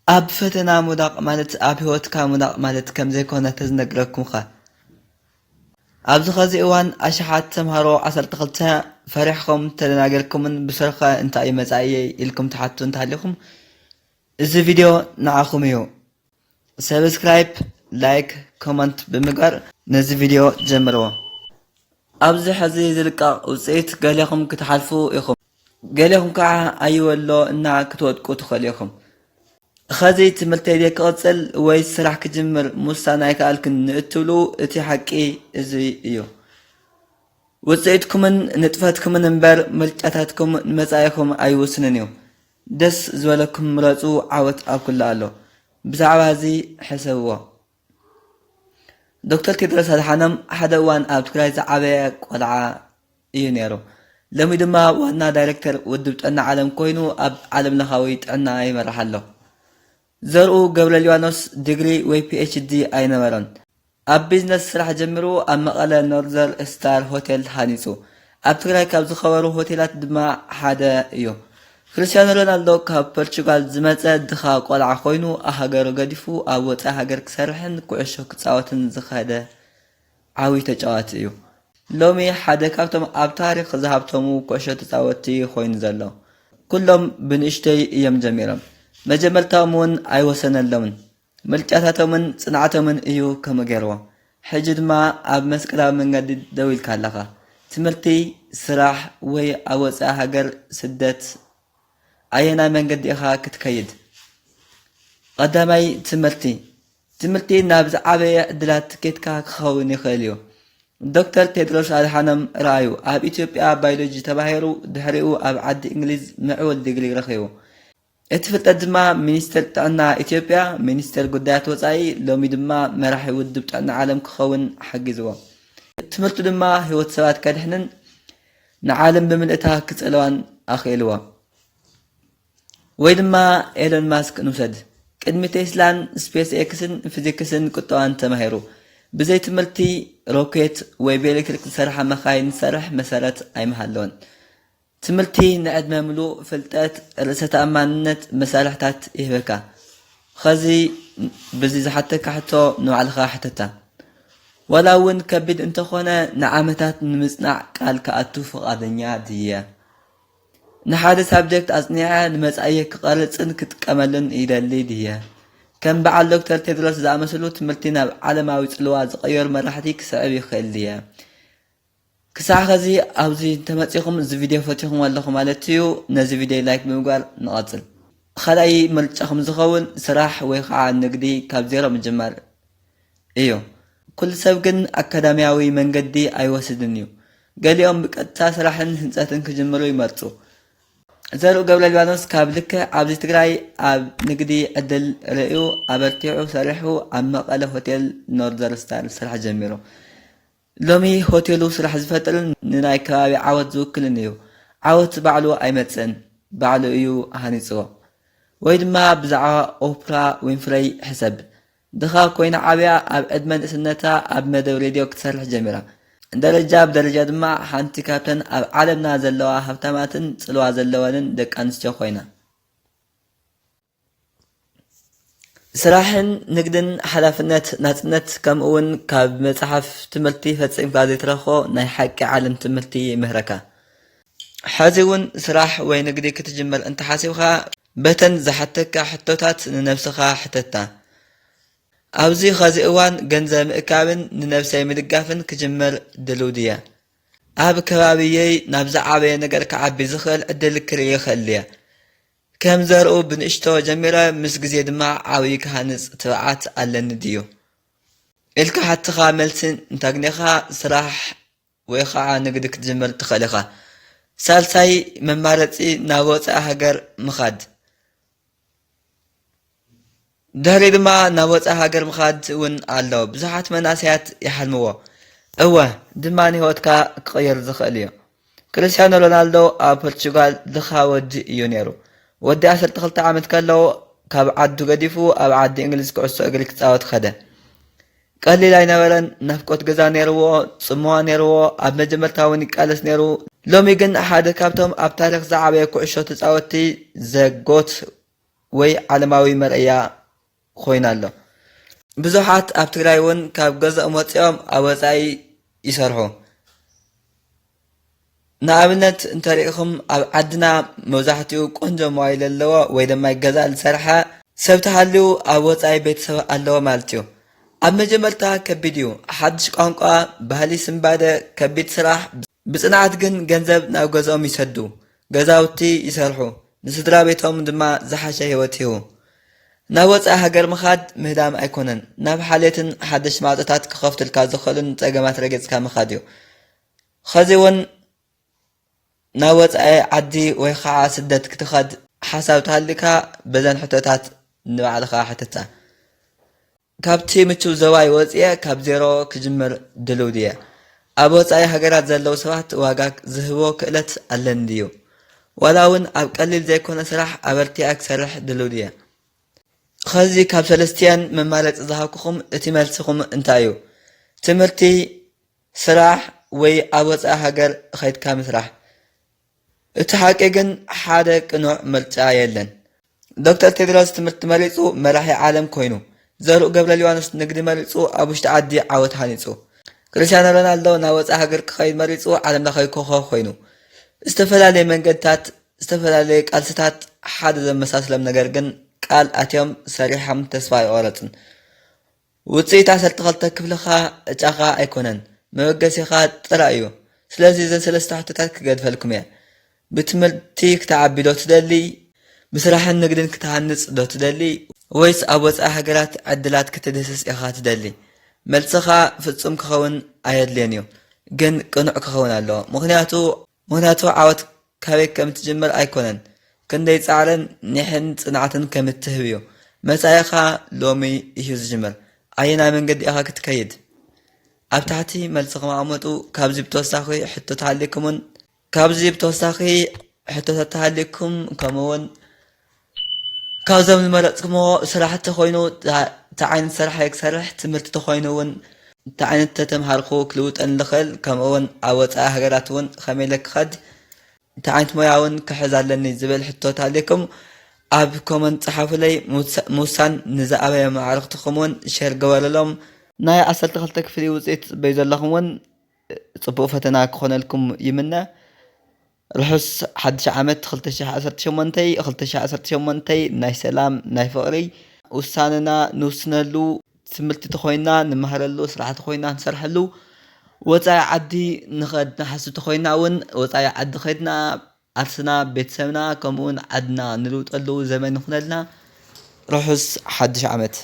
ኣብ ፈተና ምውዳቕ ማለት ኣብ ህይወትካ ምውዳቕ ማለት ከም ዘይኮነ ተዝነግረኩምኸ? ኣብዚ ኸዚ እዋን ኣሽሓት ተምሃሮ ዓሰርተ ክልተ ፈሪሕኹም ተደናገርኩምን ብሰሩኸ እንታይ እዩ መጻኢየይ ኢልኩም ትሓቱ እንተሃሊኹም እዚ ቪድዮ ንዓኹም እዩ። ሰብስክራይብ፣ ላይክ፣ ኮመንት ብምግባር ነዚ ቪድዮ ጀምርዎ። ኣብዚ ሕዚ ዝልቀቕ ውፅኢት ገሌኹም ክትሓልፉ ኢኹም፣ ገሌኹም ከዓ ኣይወሎ እና ክትወድቁ ትኽእሉ ኢኹም። ኸዚ ትምህርተይ ድየ ክቕፅል ወይ ስራሕ ክጅምር ምውሳን ኣይከኣልክን ንእትብሉ እቲ ሓቂ እዚ እዩ። ውፅኢትኩምን ንጥፈትኩምን እምበር ምርጫታትኩም ንመጻኢኹም ኣይውስንን እዩ። ደስ ዝበለኩም ምረፁ፣ ዓወት ኣብ ኩሉ ኣሎ። ብዛዕባ እዚ ሕሰብዎ። ዶክተር ቴድሮስ ኣድሓኖም ሓደ እዋን ኣብ ትግራይ ዝዓበየ ቆልዓ እዩ ነይሩ። ሎሚ ድማ ዋና ዳይሬክተር ውድብ ጥዕና ዓለም ኮይኑ ኣብ ዓለም ለኻዊ ጥዕና ይመርሕ ኣሎ። ዘርኡ ገብረሊባኖስ ዲግሪ ወይ ፒ ኤች ዲ ኣይነበሮን። ኣብ ቢዝነስ ስራሕ ጀሚሩ ኣብ መቐለ ኖርዘር ስታር ሆቴል ሃኒፁ። ኣብ ትግራይ ካብ ዝኸበሩ ሆቴላት ድማ ሓደ እዩ። ክርስቲያኖ ሮናልዶ ካብ ፖርቹጋል ዝመፀ ድኻ ቆልዓ ኮይኑ ሃገሩ ገዲፉ ኣብ ወፃኢ ሃገር ክሰርሕን ኩዕሾ ክፃወትን ዝኸደ ዓብዪ ተጫዋቲ እዩ። ሎሚ ሓደ ካብቶም ኣብ ታሪኽ ዝሃብተሙ ኩዕሾ ተፃወትቲ ኮይኑ ዘሎ። ኩሎም ብንእሽተይ እዮም ጀሚሮም። መጀመርታኦም እውን ኣይወሰነሎምን። ምርጫታቶምን ፅንዓቶምን እዩ ከምኡ ገይርዎ። ሕጂ ድማ ኣብ መስቀላዊ መንገዲ ደው ኢልካ ኣለኻ። ትምህርቲ፣ ስራሕ ወይ ኣብ ወፃኢ ሃገር ስደት ኣየናይ መንገዲ ኢኻ ክትከይድ? ቀዳማይ ትምህርቲ። ትምህርቲ ናብ ዝዓበየ ዕድላት ትኬትካ ክኸውን ይኽእል እዩ። ዶክተር ቴድሮስ ኣድሓኖም ረኣዩ ኣብ ኢትዮጵያ ባዮሎጂ ተማሂሩ ድሕሪኡ ኣብ ዓዲ እንግሊዝ ምዕቡል ዲግሪ ረኺቡ። እቲ ፍልጠት ድማ ሚኒስትር ጥዕና ኢትዮጵያ፣ ሚኒስትር ጉዳያት ወፃኢ፣ ሎሚ ድማ መራሒ ውድብ ጥዕና ዓለም ክኸውን ሓጊዝዎ። ትምህርቱ ድማ ህይወት ሰባት ከድሕንን ንዓለም ብምልእታ ክጸልዋን ኣኽኢልዎ። ወይ ድማ ኤሎን ማስክ ንውሰድ። ቅድሚ ቴስላን ስፔስ ኤክስን ፊዚክስን ቁጠባን ተማሂሩ። ብዘይ ትምህርቲ ሮኬት ወይ ብኤሌክትሪክ ዝሰርሓ መኻይን ዝሰርሕ መሰረት ኣይምሃለወን። ትምህርቲ ንዕድመ ምሉእ ፍልጠት፣ ርእሰ ተኣማንነት፣ መሳርሕታት ይህበካ። ኸዚ ብዚ ዝሓተካ ሕቶ ንባዕልኻ ሕተታ። ዋላ እውን ከቢድ እንተኾነ ንዓመታት ንምጽናዕ ቃል ክኣቱ ፍቓደኛ ድየ? ንሓደ ሳብጀክት ኣጽኒዐ ንመጻኢየ ክቐርጽን ክጥቀመሉን ይደሊ ድየ? ከም በዓል ዶክተር ቴድሮስ ዝኣመሰሉ ትምህርቲ ናብ ዓለማዊ ጽልዋ ዝቐየሩ መራሕቲ ክስዕብ ይኽእል ድየ? ክሳዕ ኸዚ ኣብዚ እንተመጺኹም እዚ ቪድዮ ፈቲኹም ኣለኹ ማለት እዩ። ነዚ ቪድዮ ላይክ ብምግባር ንቐጽል። ኻልኣይ ምርጫኹም ዝኸውን ስራሕ ወይ ኸዓ ንግዲ ካብ ዜሮ ምጅማር እዩ። ኩሉ ሰብ ግን ኣካዳሚያዊ መንገዲ ኣይወስድን እዩ። ገሊኦም ብቀጥታ ስራሕን ህንጸትን ክጅምሩ ይመርጹ። ዘርኡ ገብረሊባኖስ ካብ ልክዕ ኣብዚ ትግራይ ኣብ ንግዲ ዕድል ርእዩ ኣበርቲዑ ሰሪሑ ኣብ መቐለ ሆቴል ኖርዘር ስታር ስራሕ ጀሚሩ። ሎሚ ሆቴሉ ስራሕ ዝፈጥርን ንናይ ከባቢ ዓወት ዝውክልን እዩ። ዓወት ባዕሉ ኣይመጽእን፣ ባዕሉ እዩ ሃኒጽዎ። ወይ ድማ ብዛዕባ ኦፕራ ዊንፍረይ ሕሰብ። ድኻ ኮይና ዓብያ ኣብ ዕድመ ንእስነታ ኣብ መደብ ሬድዮ ክትሰርሕ ጀሚራ። ደረጃ ብደረጃ ድማ ሓንቲ ካብተን ኣብ ዓለምና ዘለዋ ሃብታማትን ጽልዋ ዘለወንን ደቂ ኣንስትዮ ኮይና። ስራሕን ንግድን ሓላፍነት፣ ናጽነት፣ ከምኡ እውን ካብ መጽሓፍ ትምህርቲ ፈጺምካ ዘይትረኽቦ ናይ ሓቂ ዓለም ትምህርቲ ይምህረካ። ሕዚ እውን ስራሕ ወይ ንግዲ ክትጅምር እንተሓሲብካ፣ በተን ዝሓተካ ሕቶታት ንነብስኻ ሕተታ። ኣብዚ ኸዚ እዋን ገንዘብ ምእካብን ንነብሰይ ምድጋፍን ክጅምር ድልው ድየ? ኣብ ከባቢየይ ናብ ዝዓበየ ነገር ክዓቢ ዝኽእል ዕድል ክርኢ ይኽእል ድየ? ከም ዘርኡ ብንእሽቶ ጀሚረ ምስ ግዜ ድማ ዓብዪ ክሃንጽ ትብዓት ኣለኒ ድዩ? ኢልካ ሕትኻ መልሲ እንተግኒኻ ስራሕ ወይ ኸዓ ንግዲ ክትጅምር ትኽእል ኢኻ። ሳልሳይ መማረፂ ናብ ወፃኢ ሃገር ምኻድ። ድሕሪ ድማ ናብ ወፃኢ ሃገር ምኻድ እውን ኣሎ። ብዙሓት መናእሰያት ይሓልምዎ። እወ፣ ድማ ንህይወትካ ክቕይር ዝኽእል እዩ። ክርስቲያኖ ሮናልዶ ኣብ ፖርቹጋል ድኻ ወዲ እዩ ነይሩ። ወዲ ዓሰርተ ክልተ ዓመት ከለዉ ካብ ዓዱ ገዲፉ ኣብ ዓዲ እንግሊዝ ኩዕሶ እግሪ ክጻወት ኸደ። ቀሊል ኣይነበረን። ናፍቆት ገዛ ነይርዎ፣ ጽምዋ ነይርዎ። ኣብ መጀመርታ እውን ይቃለስ ነይሩ። ሎሚ ግን ሓደ ካብቶም ኣብ ታሪኽ ዝዓበየ ኩዕሾ ተጻወትቲ ዘጎት ወይ ዓለማዊ መርኣያ ኮይኑ ኣሎ። ብዙሓት ኣብ ትግራይ እውን ካብ ገዝኦም ወፂኦም ኣብ ወፃኢ ይሰርሑ። ንኣብነት እንተሪእኹም ኣብ ዓድና መብዛሕትኡ ቆንጆ ሞባይል ኣለዎ ወይ ድማ ገዛ ዝሰርሐ ሰብ ተሃልዩ ኣብ ወፃኢ ቤተሰብ ኣለዎ ማለት እዩ። ኣብ መጀመርታ ከቢድ እዩ። ሓድሽ ቋንቋ፣ ባህሊ ስንባደ፣ ከቢድ ስራሕ፣ ብፅንዓት ግን ገንዘብ ናብ ገዝኦም ይሰዱ፣ ገዛውቲ ይሰርሑ፣ ንስድራ ቤቶም ድማ ዝሓሸ ህይወት ይህቡ። ናብ ወፃኢ ሃገር ምኻድ ምህዳም ኣይኮነን፣ ናብ ሓልዮትን ሓደሽ ማዕፆታት ክኸፍቱልካ ዝኽእሉን ፀገማት ረጊፅካ ምኻድ እዩ። ኸዚ እውን ናብ ወፃኢ ዓዲ ወይ ከዓ ስደት ክትኸድ ሓሳብ ተሃልዩካ በዘን ሕቶታት ንባዕልኻ ሕተታ። ካብቲ ምቹው ዞባይ ወፂኤ ካብ ዜሮ ክጅምር ድልው ድየ? ኣብ ወፃኢ ሃገራት ዘለዉ ሰባት ዋጋ ዝህቦ ክእለት ኣለኒ ድዩ? ዋላ እውን ኣብ ቀሊል ዘይኮነ ስራሕ ኣበርቲዐ ክሰርሕ ድልው ድየ? ኸዚ ካብ ሰለስቲኣን መማረፂ ዝሃብኩኹም እቲ መልስኹም እንታይ እዩ? ትምህርቲ፣ ስራሕ ወይ ኣብ ወፃኢ ሃገር ኸይድካ ምስራሕ? እቲ ሓቂ ግን ሓደ ቅኑዕ ምርጫ የለን። ዶክተር ቴድሮስ ትምህርቲ መሪፁ መራሒ ዓለም ኮይኑ፣ ዘርኡ ገብረሊባኖስ ንግዲ መሪፁ ኣብ ውሽጢ ዓዲ ዓወት ሃኒፁ። ክርስቲያኖ ሮናልዶ ናብ ወፃኢ ሃገር ክኸይድ መሪፁ ዓለም ለኻዊ ኮኸብ ኮይኑ። ዝተፈላለየ መንገድታት፣ ዝተፈላለየ ቃልስታት፣ ሓደ ዘመሳስሎም ነገር ግን ቃል ኣትዮም ሰሪሖም ተስፋ ኣይቆረፁን። ውፅኢት ዓሰርተ ክልተ ክፍልኻ ዕጫኻ ኣይኮነን፣ መበገሲኻ ጥራይ እዩ። ስለዚ እዘን ሰለስተ ሕቶታት ክገድፈልኩም እየ። ብትምህርቲ ክትዓቢ ዶ ትደሊ? ብስራሕን ንግድን ክትሃንፅ ዶ ትደሊ? ወይስ ኣብ ወፃኢ ሃገራት ዕድላት ክትድህስስ ኢኻ ትደሊ? መልስኻ ፍፁም ክኸውን ኣየድልዮን እዩ፣ ግን ቅኑዕ ክኸውን ኣለዎ። ምኽንያቱ ምኽንያቱ ዓወት ካበይ ከም ትጅምር ኣይኮነን፣ ክንደይ ፃዕርን ኒሕን ፅንዓትን ከም እትህብ እዩ። መፃኢኻ ሎሚ እዩ ዝጅምር። ኣየናይ መንገዲ ኢኻ ክትከይድ? ኣብ ታሕቲ መልስኹም ኣቐመጡ። ካብዚ ብተወሳኺ ሕቶ ተሃሊኩምን ካብዚ ብተወሳኺ ሕቶታት ተሃሊኩም ከምኡ እውን ካብዞም ዝመረፅኩሞ ስራሕ ተኾይኑ እንታይ ዓይነት ስራሕ እየ ክሰርሕ፣ ትምህርቲ ተኾይኑ እውን እንታይ ዓይነት ተተምሃርኩ ክልውጠን ዝኽእል፣ ከምኡ እውን ኣብ ወፃኢ ሃገራት እውን ከመይ ኢለ ክኸድ፣ እንታይ ዓይነት ሞያ እውን ክሕዝ ኣለኒ ዝብል ሕቶ ተሃሊኩም ኣብ ኮመንት ፀሓፉለይ። ምውሳ- ምውሳን ንዝኣበየ መዓርክትኹም እውን ሸር ገበረሎም። ናይ ዓሰርተ ክልተ ክፍሊ ውፅኢት ትፅበዩ ዘለኹም እውን ፅቡቕ ፈተና ክኾነልኩም ይምነ። ርሑስ ሓድሽ ዓመት ክልተ ሺሕ ዓሰርተ ሸሞንተ። ክልተ ሺሕ ዓሰርተ ሸሞንተ ናይ ሰላም ናይ ፍቕሪ ውሳነና ንውስነሉ፣ ትምህርቲ ተኾይንና ንመሃረሉ፣ ስራሕ ተኾይንና ንሰርሐሉ፣ ወፃኢ ዓዲ ንኸድ ንሓስብ ተኾይንና እውን ወፃኢ ዓዲ ኸድና ዓርስና፣ ቤተሰብና ከምኡውን ዓድና ንልውጠሉ ዘመን ይኹነልና። ርሑስ ሓድሽ ዓመት።